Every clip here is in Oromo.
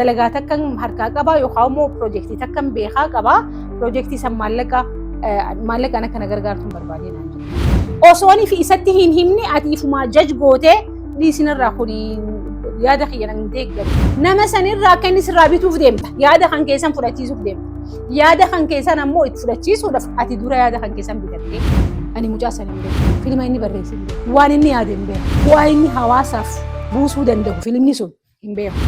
Dalagaa takkan harkaa qabaa yookaan immoo piroojeektii takkan beekaa qabaa. Piroojeektii san maallaqa maallaqaan akka na gargaartu hin barbaadee naan jedhe. Osoonii fi isatti hin himne ati ifumaa jaj gootee dhiisinarraa kun yaada kiyya nan deeggaru. Nama sanirraa akka inni sirraa bituuf deemta. Yaada kan keessan fudhachiisuuf deemta. Yaada kan keessan ammoo itti fudhachiisuudhaaf ati dura yaada kan keessan bitattee. Ani mucaa sana hin beeku. Filma inni barreesse hin beeku. Waan inni yaade hin beeku. Waan inni hawaasaaf buusuu danda'u filmni sun hin beeku.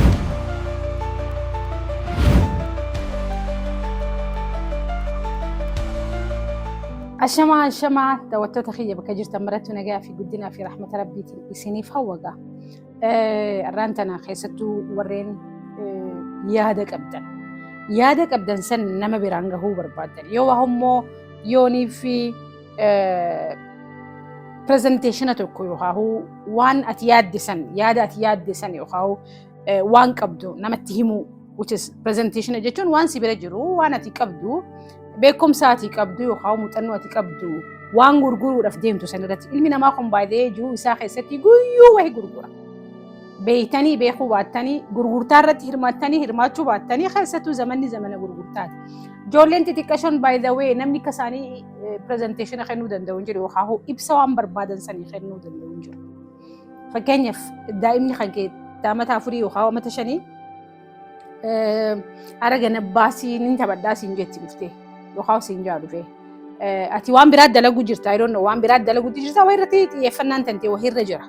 Ashamaa ashamaa daawwattoota kiyya bakka jirtan marattu nagaa fi guddinaa fi rahmata rabbiitiin isiniif hawwaga. Arraan tana keessattuu warreen yaada qabdan. Yaada qabdan san nama biraan gahuu barbaaddan. Yoo waa immoo yoonii fi pirezenteeshina tokko yookaan waan ati yaadde san yaada ati yaadde san yookaan waan qabdu namatti himuu, which is presentation jechuun waan si bira jiru, waan ati qabdu, beekumsa ati qabdu yookaan muuxannoo ati qabdu waan gurguruudhaaf deemtu san irratti. Ilmi namaa kun baay'ee jiruu isaa keessatti guyyuu wahii gurgura. Beeytanii beekuu baattanii, gurgurtaa irratti hirmaattanii hirmaachuu baattanii, keessattuu zamanni zamana gurgurtaati. Ijoolleen xixiqqashoon, by the way, namni akka isaanii presentation kennuu danda'u hin jiru yookaan ibsa waan barbaadan sanii kennuu danda'u hin jiru. Fakkeenyaaf, daa'imni kan kee amata 4 yookaan amata 5 ara gana baasii nin taphadhaa siin jetti dhuftee yookaan siin jaa dhufee. Ati waan biraa dalagu jirta, I don't know, waan biraa dalaguutti jirta, wayii irratti xiyyeeffannaan tantee wahiirra jira.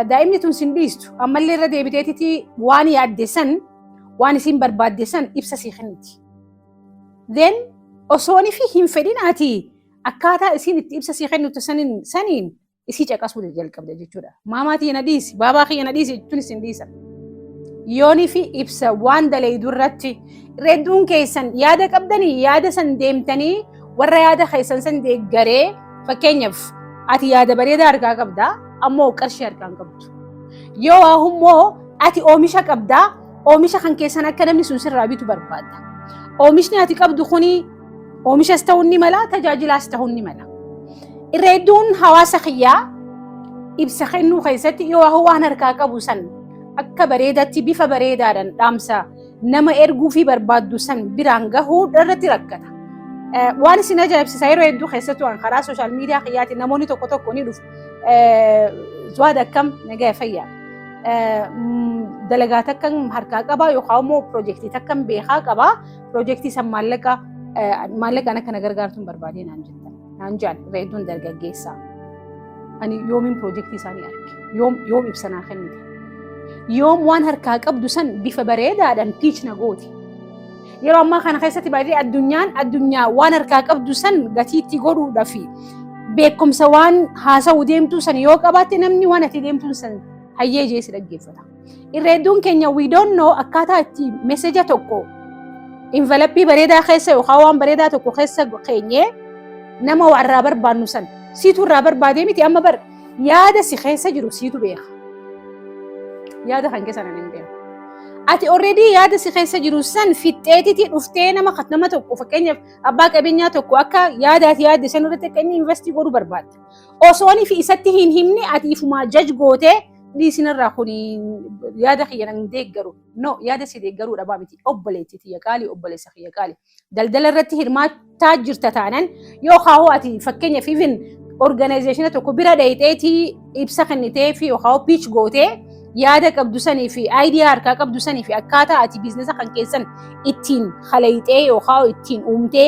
Daa'imni tun sin dhiistu, ammallee irra deebiteetiti waan yaadde san, waan isiin barbaadde san ibsa sii kenniti. Then osoonii fi hin fedhin ati akkaataa isiin itti ibsa sii kennitu saniin isii caqasuu jalqabda jechuudha. Maamaa tiyya na dhiisi, baabaa kiyya na dhiisi jechuun isin dhiisa. Yoonii fi ibsa waan daleeydu irratti hedduun keessan yaada qabdanii, yaada san deemtanii warra yaada keessan san deeggaree. Fakkeenyaaf, ati yaada bareedaa harkaa qabdaa, ammoo qarshii harkaa hin qabdu. Yoo waa immoo ati oomisha qabdaa, oomisha kan keessan akka namni sun sirraa bitu barbaadda. Oomishni ati qabdu kuni oomishas ta'uu ni mala, tajaajilaas ta'uu ni mala. Irra hedduun hawaasa kiyyaa ibsa kennuu keessatti yoo waan harkaa qabu san akka bareedatti bifa bareedaadhaan dhaamsa nama erguu fi barbaaddu san biraan gahuu irratti rakkata. Waan isin ajaa'ibsiisa, yeroo hedduu keessattuu an karaa social media kiyyaatiin namoonni tokko tokko ni dhufu. Zuwaad, akkam, nagaa, fayyaa? Dalagaa takkan harkaa qabaa yookaan immoo piroojeektii takkan beekaa qabaa. Piroojeektii san maallaqaan akka na gargaartu hin barbaadee naan jettan. Naan jaan irra hedduun dargaggeessaa. Ani yoomiin piroojeektii isaanii arge? Yoom yoom ibsa naa kennite? Yoom waan harkaa qabdu san bifa bareedaadhaan pitch na goote? Yeroo ammaa kana keessatti baay'ee addunyaan addunyaa waan harkaa qabdu san gatiitti godhuudhaa fi beekumsa waan haasa'u deemtuu san yoo qabaatte, namni waan ati deemtuun san hayyee jee si dhaggeeffata. Irra hedduun keenya we don't know akkaataa itti message tokko envelope bareedaa keessa yookaan waan bareedaa tokko keessa keenyee nama waa irraa barbaannu san siitu irraa barbaadee miti. Amma bar yaada si keessa jiru siitu beeka. Yaada kan keessa nan hin beeku. Ati already yaada si keessa jiru san fixxeetiti dhuftee nama tokko, fakkeenyaaf abbaa qabeenyaa tokko, akka yaada ati yaadde san irratti akka inni invest godhu barbaadda. Osoonii fi isatti hin himne ati ifumaa jaj gootee dhiisinarraa kun yaada kiyya nan deeggaru. No, yaada si deeggaruu dhabaa miti. Obboleetti tiyya qaalii, obboleessa kiyya qaalii. Daldala irratti hirmaataa jirta taanan, yookaan ati fakkeenyaaf even organization tokko bira dhayxeetii ibsa kennitee fi yookaan pitch gootee yaada qabdu sanii fi idea harkaa qabdu sanii fi akkaataa ati business kan keessan ittiin halayxee yookaan ittiin uumtee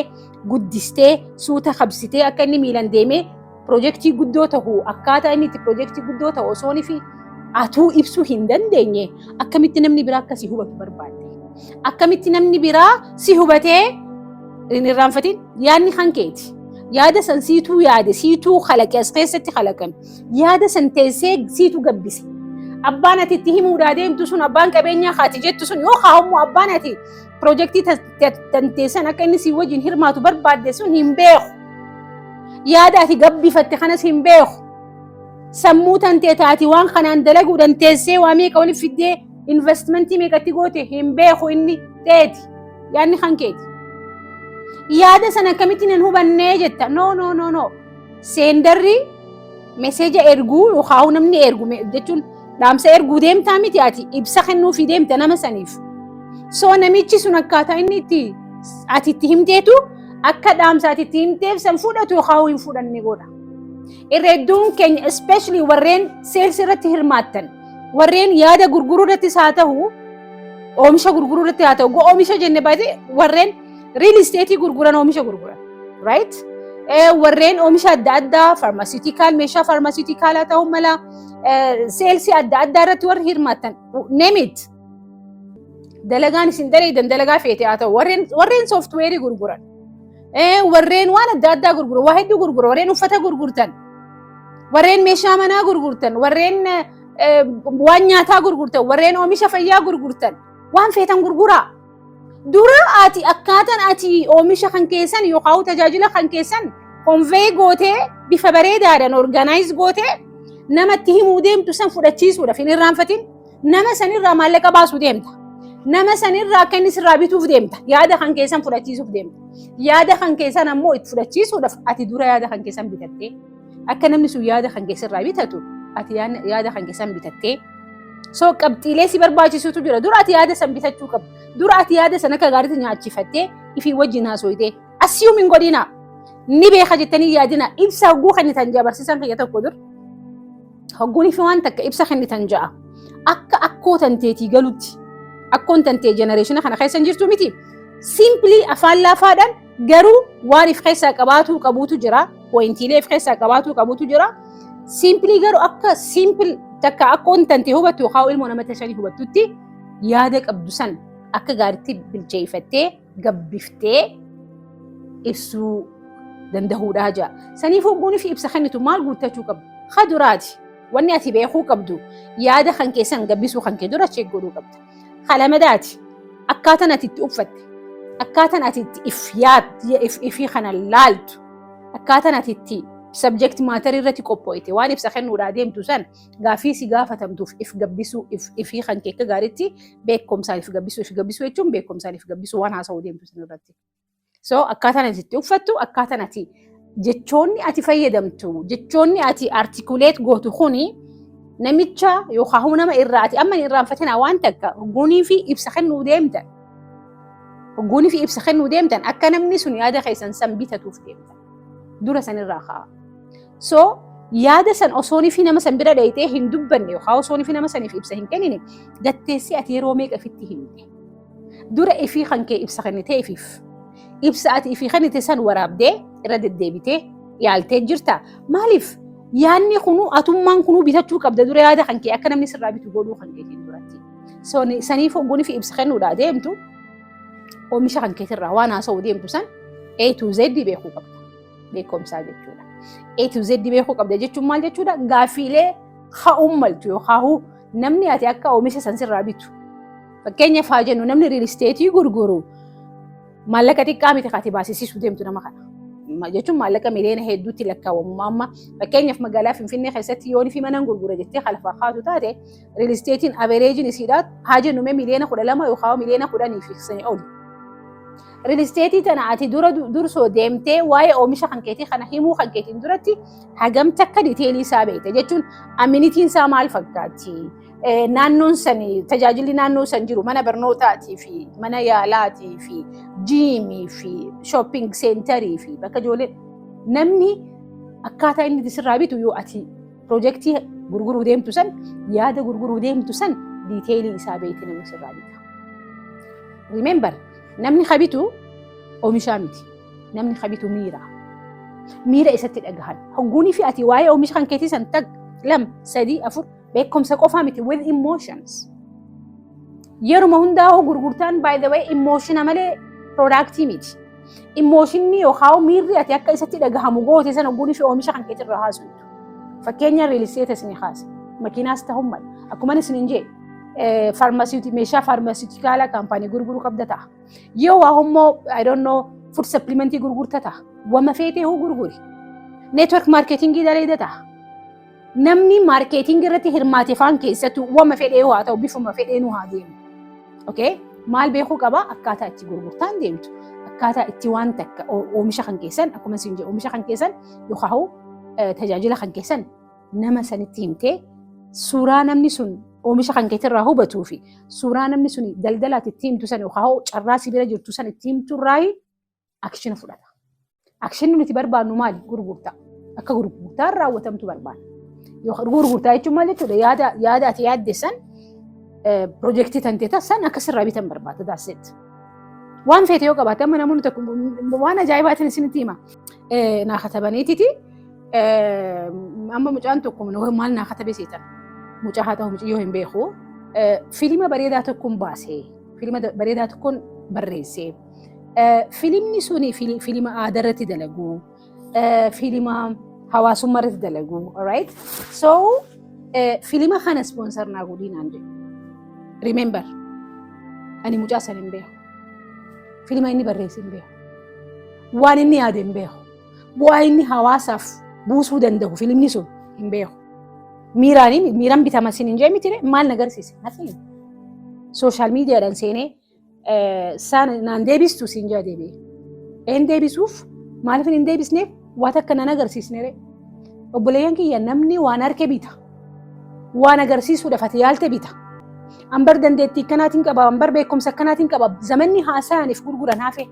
guddistee suuta qabsitee akka inni miilan deemee piroojeektii guddoo ta'u, akkaataa inni itti piroojeektii guddoo ta'u osoonii fi atuu ibsuu hin dandeenye, akkamitti namni biraa akka si hubatu barbaadde? Akkamitti namni biraa si hubatee hin irraanfatin? Yaadni kan keeti. Yaada san siituu yaade, siituu kalaqe, as keessatti kalaqame. Yaada san teessee siitu gabbise. Abbaan ati itti himuudhaa deemtu sun, abbaan qabeenyaa kaati jettu sun, yookaan immoo abbaan ati piroojeektii tanteessan akka inni si wajjin hirmaatu barbaadde sun hin beeku. Yaada ati gabbifatte kanas hin beeku. Sammuu tantee taati waan kanaan dalaguudhaan teessee waa meeqa walitti fiddee investmentii meeqatti goote hin beeku inni teeti. Yaadni kan keeti. Yaada sana akkamittiin hin hubannee jetta? No, no, no, no. Senderri message erguu yookaan namni ergu jechuun dhaamsa erguu deemtaa miti, ati ibsa kennuufii deemta nama saniif. So namichi sun akkaataa inni itti ati itti himteetu akka dhaamsa ati itti himteef san fudhatu yookaan hin fudhanne godha. Irra hedduun keenya, especially warreen sales irratti hirmaattan, warreen yaada gurguruu irrattis haa ta'u, oomisha gurguruu irratti haa ta'u, oomisha jenne baay'ee, warreen real estate gurguran, oomisha gurguran, right? Warreen oomisha adda addaa, pharmaceutical, meeshaa pharmaceuticalaa ta'uu mala, salesii adda addaa irratti warri hirmaattan, name it. Dalagaan isin dalagan dalagaa feete haa ta'u, warreen softwareii gurguran, warreen waan adda addaa gurguran, waa hedduu gurguran, warreen uffata gurgurtan, warreen meeshaa manaa gurgurtan, warreen waan nyaataa gurgurtan, warreen oomisha fayyaa gurgurtan, waan feetan gurguraa. Dura ati akkaataan ati oomisha kan keessan yookaan tajaajila kan keessan convey gootee, bifa bareedaadhaan organize gootee namatti himuu deemtu san fudhachiisuudhaaf hin irraanfatin. Nama sanirraa maallaqa baasuu deemta. Nama sanirraa akka inni sirraa bituuf deemta. Yaada kan keessan fudhachiisuuf deemta. Yaada kan keessan ammoo itti fudhachiisuudhaaf ati dura yaada kan keessan bitattee, akka namni sun yaada kan keessarraa bitatu ati yaada kan keessan bitattee. So qabxiilee si barbaachisutu jira. Dura ati yaada san bitachuu qabda. Dura ati yaada san akka gaariitti nyaachifattee ifii wajjin haasofitee, assume hin godhina. Ni beeka jettanii yaadina. Ibsa hogguu kennitan ja'a barsiisaan kiyya tokko dur. Hogguun ifi waan takka ibsa kennitan ja'a. Akka akkoo tanteetii galutti. Akkoon tantee generationa kana keessa hin jirtu miti. Simply afaan laafaadhaan garuu waan if keessaa qabaatuu qabuutu jira. Pointiilee if keessaa qabaatuu qabuutu jira. Simply garuu akka simple takka akkoon tantee hubattu yookaan ilmoo nama tashanii hubattutti yaada qabdu san akka gaariitti bilcheeffattee gabbiftee ibsuu danda'uudhaa jira. Saniif hogguun fi ibsa kennitu maal guuttachuu qabdu? Kaduraati. Wanni ati beekuu qabdu, yaada kan keessan gabbisuu kan kee dura check godhuu qabda. Kalamadaati. Akkaataan ati itti uffatte, akkaataan ati itti if ifii kana laaltu, akkaataan ati itti subject matter irratti qopho'ite, waan ibsa kennuudhaa deemtu san gaafii si gaafatamtuuf if gabbisuu, ifii kan kee akka gaariitti beekumsaan if gabbisuu. If gabbisuu jechuun beekumsaan if gabbisuu waan haasa'uu deemtu san irratti. So akkaataan ati itti uffattu, akkaataan ati jechoonni ati fayyadamtu, jechoonni ati articulate gootu kuni namicha yookaan nama irraa ati amma hin irraanfatina waan takka. Hogguunii fi ibsa kennuu deemtan. Hogguunii fi ibsa kennuu deemtan akka namni sun yaada keessan san bitatuuf deemtan. Dura sanirraa ka'a. So yaada san osoonii fi nama san bira dheeyitee hin dubbanne yookaan osoonii fi nama saniif ibsa hin kennine gatteessi ati yeroo meeqa ifitti himte? Dura ifii kan kee ibsa kennitee ifiif. Ibsa ati ifii kennite san waraabdee irra deddeebitee yaaltee jirta. Maaliif? Yaadni kunuu atummaan kunuu bitachuu qabda dura yaada kan kee akka namni sirraa bitu godhuu kan keetiin duratti. Saniif hogguunii fi ibsa kennuudhaa deemtu oomisha kan keetirraa waan haasa'uu deemtu san A to Z beekuu qabda. Beekumsaa jechuudha. A to Z beekuu qabda jechuun maal jechuudha? Gaaffiilee ka'uun maltu yookaan namni ati akka oomisha san sirraa bitu. Fakkeenyaaf haa jennu, namni real estateii gurguru maallaqa xiqqaa miti kaati baasisiisuu deemtu nama kana. Jechuun maallaqa miliyoona hedduutti lakkaawwamu. Amma fakkeenyaaf magaalaa Finfinnee keessatti yoon fi mana gurgura jettee lafaa kaatu taate, real estateiin averageiin isiidhaa haa jennu mee miliyoona 12 yookaan miliyoona 10 fi sanii oli. Real estateii tana ati dura dursoo deemtee waa'ee oomisha kan keetii kana himuu kan keetiin duratti hagam takka detailii isaa beekte jechuun, amenityiin isaa maal fakkaatti? Naannoon sani, tajaajilli naannoo san jiru, mana barnootaatii fi mana yaalaatii fi gymii fi shopping centerii fi bakka ijoollee, namni akkaataa inni sirraa bitu yoo ati projectii gurguruu deemtu san, yaada gurguruu deemtu san detailii isaa beekte namni sirraa bita. Remember, namni habitu oomishaa miti. Namni habitu miira. Miira isatti dhagahan. Hogguunii fi ati waa'ee oomisha kan keetii san takka, lama, sadii, afur beekumsa qofaa miti, with emotions. Yeruma hundaa gurgurtaan, by the way, emotiona malee productii miti. Emotionni yookaan miirri ati akka isatti dhagahamu goote sana hogguunii fi oomisha kan keetirraa haasoftu. Fakkeenya real estate isin haase. Makiinaas ta'uu mala. Akkuma isin jee pharmaceutical, meeshaa pharmaceuticalaa company gurguruu qabda ta'a. Yoo waa immoo, I don't know, food supplementii gurgurta ta'a. Wama feetee hoo gurguri. Network marketingii daleeda ta'a. Namni marketingii irratti hirmaate faan keessattuu wama fedhee haa ta'u, bifuma fedheenuu haa deemu. Okay? Maal beekuu qaba? Akkaataa itti gurgurtaan deemtu. Akkaataa itti waan takka oomisha kan keessan, akkuma isin jedhu, oomisha kan keessan yookaan tajaajila kan keessan nama sanitti himtee suuraa namni sun Oomisha kan keetirraa hubatuu fi suuraa namni suni daldalaati itti himtu san yookaan carraa si bira jirtu san itti himtu irraa action fudhata. Actionni nuti barbaannu maali? Gurgurtaa. Akka gurgurtaan raawwatamtu barbaanna. Gurgurtaa jechuun maal jechuudha? Yaada ati yaadde san, piroojeektii tan ta'e san akka sirraa bitan barbaada. That's it. Waan feete yoo qabaatte, amma namoonni tokko, waan ajaa'ibaatiin isinitti hima. Naa katabaniititi amma mucaan tokko maal naa katabe seetan? Mucaa haa ta'u mucayyoo hin beeku. Fiilima bareedaa tokkoon baasee, fiilima bareedaa tokkoon barreessee. Fiilimni suni fiilima aadaa irratti dalagu, fiilima hawaasummaa irratti dalagu, alright? So fiilima kana sponsor naa godhii naan jedhu. Remember, ani mucaa san hin beeku. Fiilima inni barreesse hin beeku. Waan inni yaade hin beeku. Bu'aa inni hawaasaaf buusuu danda'u fiilimni sun hin beeku. Miiraanii miiraan bitama sin hin jee miti, maal na agarsiise? Nothing. Social mediadhaan seenee saan naan deebistu siin jaa deebi'e. Een deebisuuf maaliif hin deebisneef? Waan takka nan agarsiisne ree. Obboleeyyan kiyya, namni waan harke bita. Waan agarsiisuudhaaf ati yaalte bita. Ambar dandeettii akkanaatiin qaba, ambar beekumsa akkanaatiin qaba. Zamanni haasa'aniif gurguran hafe.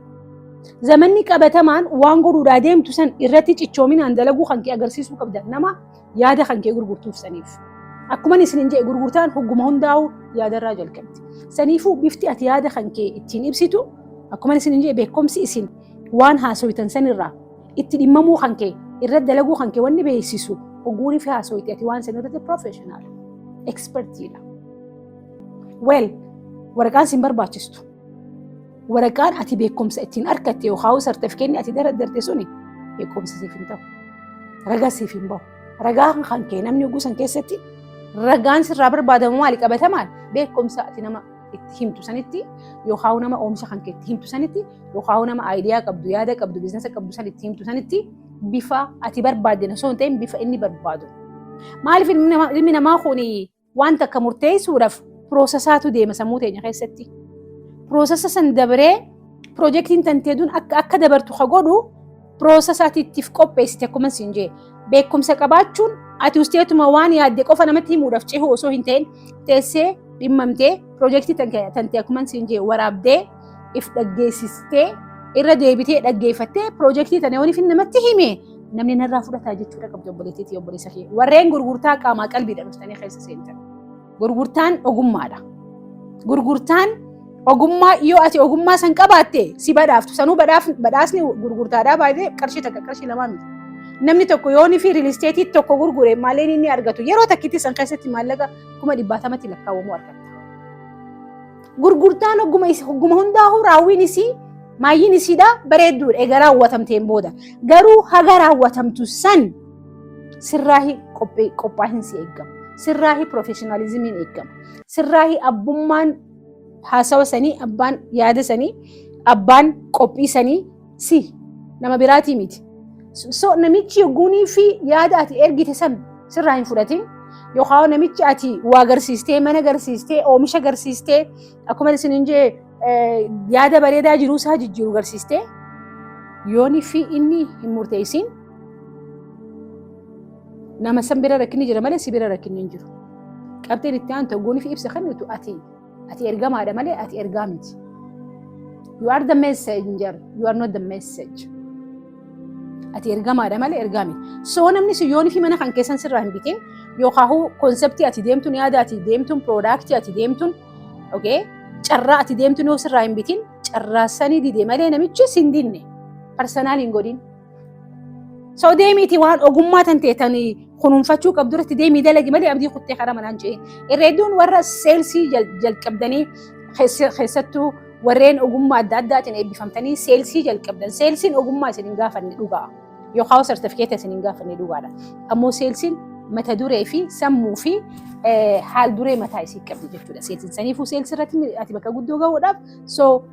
Zamanni qabatamaan waan godhuudhaa deemtu san irratti cichoominaan dalaguu kan kee agarsiisuu qabda. Nama yaada kan kee gurgurtuuf saniif. Akkuma isin hin jedhe, gurgurtaan hogguma hundaa'u yaadarraa jalqabdi. Saniifuu bifti ati yaada kan kee ittiin ibsitu, akkuma isin hin jedhe, beekumsi isin waan haasoytan sanirraa itti dhimmamuu kan kee irratti dalaguu kan kee wanni beeksisu, hogguunii fi haasoyte ati waan san irratti professional expertiidha. Well, waraqaan sin barbaachistu. Waraqaan ati beekumsa ittiin argatte yookaan sartifikeetni ati daraddarte suni beekumsa siif hin ta'u. Ragaa siif hin bahu. Ragaa kan kee namni oguu san keessatti ragaan sirraa barbaadamu maali qabatamaan? Beekumsa ati nama itti himtu sanitti yookaan nama oomisha kan kee itti himtu sanitti yookaan nama idea qabdu, yaada qabdu, business qabdu san itti himtu sanitti, bifa ati barbaadde osoo hin ta'in bifa inni barbaadu. Maaliif? Ilmi namaa kun waan takka murteessuudhaaf processaatu deema sammuu teenya keessatti. Processa san dabaree piroojeektiin tanteeduun akka dabartu ka godhu processa ati ittiif qopheessite. Akkuma siin jee, beekumsa qabaachuun ati usteetuma waan yaadde qofa namatti himuudhaaf cehuu osoo hin ta'in, teessee dhimmamtee piroojeektii tantee, akkuma siin jee, waraabdee if dhaggeessistee, irra deebitee dhaggeeffattee, piroojeektii tana yoo namatti hime namni narraa fudhataa jechuudha qabdu. Obboleettiitii, obboleessa kee, warreen gurgurtaa qaamaa qalbiidhaan dhuftanii keessa seentan. Gurgurtaan ogummaadha. Gurgurtaan ogummaa, yoo ati ogummaa san qabaatte si badhaaftu sanuu, badhaasni gurgurtaadhaa baay'ee qarshii takka, qarshii lamaa miti. Namni tokko yoonii fi real estate tokko gurgure maalleen inni argatu yeroo takkitti san keessatti maallaqa 80,000tti lakkaawwamuu argatta. Gurgurtaan oguma hundaa'uu raawwiin isii maayyiin isiidha bareedduudha egaa raawwatamteen booda. Garuu haga raawwatamtu san sirraahi qophaahinsi eegama. Sirraahi professionalismiin eegama. Sirraahi abbummaan haasawa sanii, abbaan yaada sanii, abbaan qophii sanii si, nama biraatii miti. So namichi yogguunii fi yaada ati ergite san sirraa hin fudhatin, yookaan namichi ati waa agarsiistee, mana agarsiistee, oomisha agarsiistee, akkuma isin hin jee yaada bareedaa jiruu isaa jijjiiru agarsiistee, yooni fi inni hin murteessin, nama san bira rakkinni jira malee si bira rakkinni hin jiru. Qabxiin itti aantu, yogguunii fi ibsa kennitu, ati ergamaadha malee ati ergaa miti. You are the messenger, you are not the message. Ati ergamaadha malee ergaa miti. So namni si yoonii fi mana kan keessan sirraa hin bitin, yookaan conceptii ati deemtuun, yaada ati deemtuun, productii ati deemtuun, okay, carraa ati deemtuun yoo sirraa hin bitin, carraa sanii dide malee namichi sin dinne, personal hin godhin. So deemiiti waan ogummaa tan ta'e tan kunuunfachuu qabdu irratti deemii dalagi malee abdii kuttee karaa manaan ce'in. Irra hedduun warra salesii jalqabdanii, keessattuu warreen ogummaa adda addaatiin eebbifamtanii salesii jalqabdan. Salesiin ogummaa isin hin gaafanne dhugaa. Yookaan sartifikeeta isin hin gaafanne dhugaadha. Ammoo salesiin mata duree fi sammuu fi haal duree mataa isii qabdi jechuudha. Salesiin saniifuu salesii irratti ati bakka guddoo gahuudhaaf, so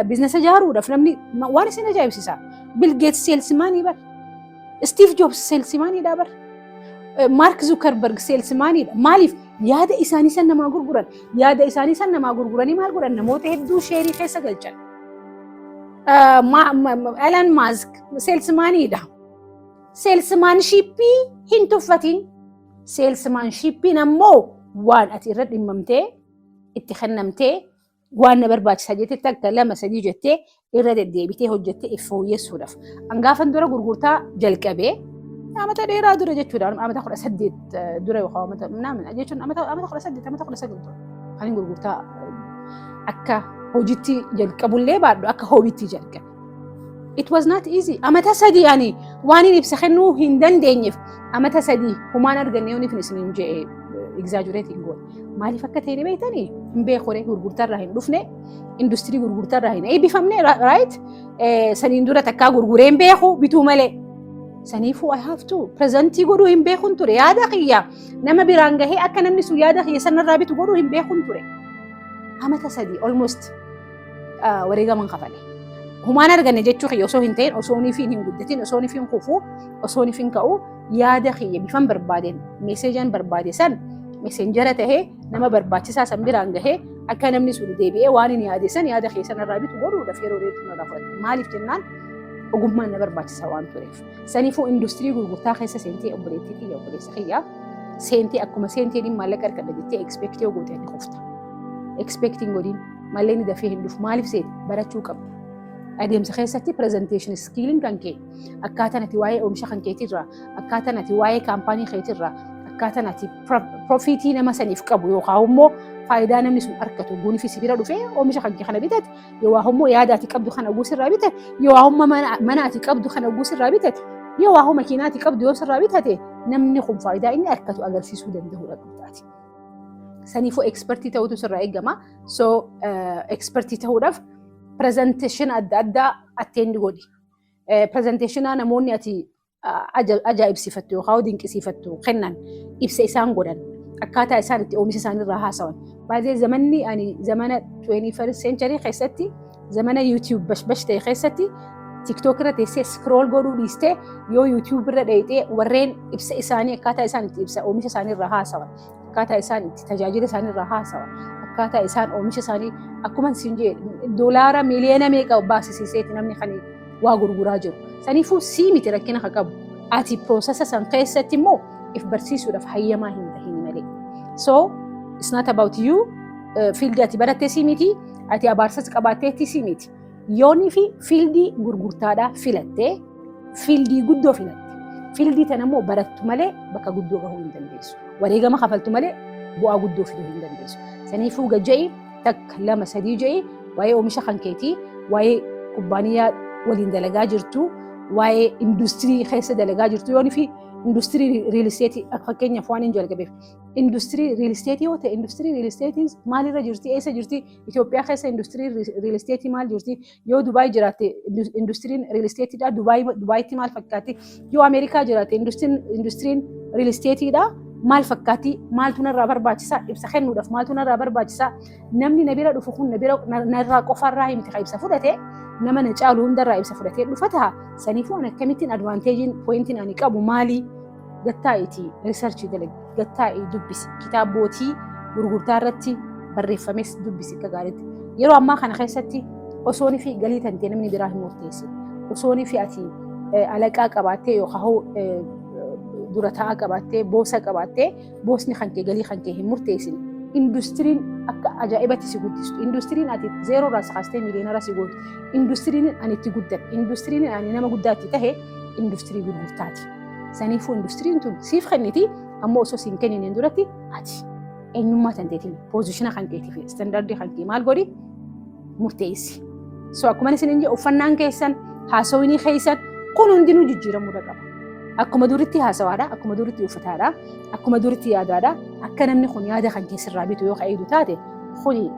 businessa ijaaruudhaaf, namni waan isin ajaa'ibsiisa. Bill Gates salesmanii bar. Steve Jobs salesmaniidha bar. Mark Zuckerberg salesmaniidha. Maaliif? Yaada isaanii san namaa gurguran. Yaada isaanii san namaa gurguranii maal godhan? Namoota hedduu shareii keessa galchan. Elon Musk salesmaniidha. Salesmanshipii hin tuffatin. Salesmanshipiin ammoo Waan ati irra dhimmamtee itti kennamtee, waan na barbaachisa jettee, takka, lama, sadii jettee irra deddeebitee hojjettee if fooyyessuudhaaf. Hangaafan dura gurgurtaa jalqabee amata dheeraa dura jechuudha. Amata 18 dura yookaan amata jechuun amata 18, amata 19 dura. Kan gurgurtaa akka hojiitti jalqabullee baadhu, akka hobbytti jalqabe. It was not easy. Amata 3 ani waan hin ibsa kennuu hin dandeenyeef, amata 3 humaan arganne yoon ifin isin hin je'e exaggerate hin goone. Maaliif akka ta'e ni beektanii? Hin beekure, gurgurtaarraa hin dhufne, industirii gurgurtaarraa hin eebbifamne, right? Saniin dura takkaa gurguree hin beeku bituu malee. Saniifuu I have to present godhuu hin beekun ture, yaada kiyya nama biraan gahee akka namni sun yaada kiyya sanarraa bitu godhuu hin beekun ture. Amata 3 almost wareegaman kafale. Humaan arganne jechuu kiyya osoo hin ta'in, osoo fi hin guddatin, osoo fi hin kufuu, osoo fi hin ka'u, yaada kiyya bifan barbaadeen, messagean barbaade san messengera tahee nama barbaachisaa san biraan gahee akka namni sun deebi'ee waan hin yaade san yaada kiyya sanarraa bitu godhuudhaaf yeroo dheertuu narraa fudhate. Maaliif jennaan, ogummaan na barbaachisa waan tureef. Saniifuu industirii gurgurtaa keessa seentee, obboleettii kiyya, obboleessa kiyya, seentee akkuma seenteen maallaqa argadha jettee expect yoo goote ni kufta. Expecting godhin mallee ni dafee hin dhufu. Maaliif seete? Barachuu qabda. Adeemsa keessatti presentation skilliin kan kee, akkaataan ati waa'ee oomisha kan keetirraa, akkaataan ati waa'ee kaampaanii keetirraa, akkaataan ati profit nama saniif qabu yookaan immoo faayidaa namni sun argatu guunifi si bira dhufee oomisha kan kee kana bitate yookaan immoo yaada ati qabdu kana guusirraa bitate yookaan immoo mana ati qabdu kana guusirraa bitate yookaan makiinaa ati qabdu yoo sirraa bitate, namni kun faayidaa inni argatu agarsiisuu danda'uudha qabdaati. Saniifuu expert ta'utu sirraa eegama. So expert ta'uudhaaf presentation adda addaa attend godhi. Presentation namoonni ati ajaa'ibsiifattu yookaan dinqisiifattu kennan, ibsa isaan godhan, akkaataa isaan itti oomisha isaaniirraa haasawan. Baay'ee zamanni ani zamana 21st century keessatti, zamana YouTube bashbash ta'e keessatti, TikTok irra teessee scroll godhuu dhiistee yoo YouTube irra dheeyxee warreen ibsa isaanii, akkaataa isaan itti ibsa oomisha isaaniirraa haasawan, akkaataa isaan itti tajaajila isaaniirraa haasawan, akkaataa isaan oomisha isaanii, akkuma siin jedhe, doolaara miliyoona meeqa baasisiiseeti namni kan waa gurguraa jiru. Saniifuu sii miti rakkina ka qabu. Ati process san keessatti immoo if barsiisuudhaaf hayyamaa hin tahin malee. So it's not about you, field ati barattee sii miti, ati abaarsas qabaatteetti sii miti. Yoonii fi field gurgurtaadhaa filattee, field guddoo filatte. Field tana immoo barattu malee bakka guddoo gahuu hin dandeessu. Wareegama kafaltu malee bu'aa guddoo fiduu hin dandeessu. Saniifuu gajja'i, takka, lama, sadii ja'i, waa'ee oomisha kan keetii, waa'ee kubbaaniyaa waliin dalagaa jirtu, waa'ee industirii keessa dalagaa jirtu, yoonii fi industirii real estate fakkeenyaaf waan hin jalqabeef. Industirii real estate yoo ta'e, industirii real estateiin maalirra jirti, eessa jirti, Itoophiyaa keessa industirii real estate maal jirti, yoo Dubaay jiraatte industiriin real estateiidha Dubaayitti maal fakkaatti, yoo Ameerikaa jiraatte industiriin real estateiidha maal fakkaatti, maaltu narraa barbaachisa, ibsa kennuudhaaf maaltu narraa barbaachisa, namni na bira dhufu kun na bira narraa qofarraa himti ka ibsa fudhate, nama na caalu hundarraa ibsa fudhatee dhufa ta'a. Saniifuu ani akkamittiin advantageiin pointiin ani qabu maali? Gattaa'iitii research dalagi, gattaa'ii dubbisi, kitaabootii gurgurtaa irratti barreeffames dubbisi akka gaariitti. Yeroo ammaa kana keessatti osoonii fi galii tantee namni biraa hin murteessin, osoonii fi ati alaqaa qabaattee yookaan dura taa'aa qabaattee, boss qabaattee, bossni kan kee galii kan kee hin murteessin. Industiriin akka ajaa'ibatti si guddistu, industiriin ati zero irraa si kaastee millionaire si gootu, industiriin ani itti guddadhe, industiriin ani nama guddaa itti tahe, industirii gurgurtaati. Saniifuu industiriin tun siif kenniti, ammoo osoo siin kenniniin duratti ati eenyummaa tanteetiin position kan keetii fi standard kan kee maal godhi? Murteessi. So akkuma isin jedhe, uffannaan keessan, haasawinii keessan kun hundinuu jijjiiramuu qaba. Akkuma duritti haasawaadha, akkuma duritti uffataadha, akkuma duritti yaadaadha. Akka namni kun yaada kan keessirraa bitu yoo ka'eedu taate, kuni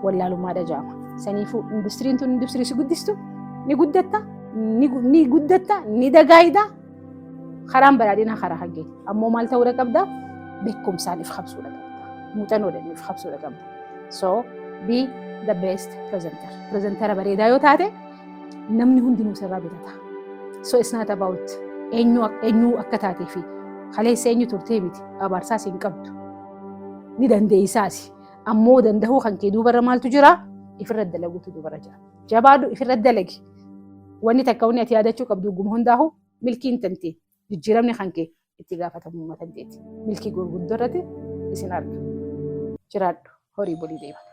wallaalummaadha jaama. Saniifuu industiriin tun industirii si guddistu, ni guddatta, ni guddatta, ni dagaayida. Karaan badhaadhinaa karaa hangeeti. Ammoo maal ta'uudha qabda? Beekumsaan if qabsuudha qabda. Muuxannoodhaan if qabsuudha qabda. So be the best presenter. Presentera bareedaa yoo taate namni hundinuu sirraa bitata. So it's not about eenyu akka taatee fi kaleessa eenyu turtee miti, abaarsaas hin qabdu. Ni dandeessaasi. Ammoo dandahuu kan kee duubarra maaltu jira? Ifirra dalaguutu duubarra jira. Jabaadhu, ifirra dalagi. Wanni takka wanni ati yaadachuu qabdu guma hundaahu milkiin tantee, jijjiiramni kan kee Itti gaafatamummaa tanteeti. Milkii gurguddoo irratti isin arga. Jiraadhu, horii bulii deema.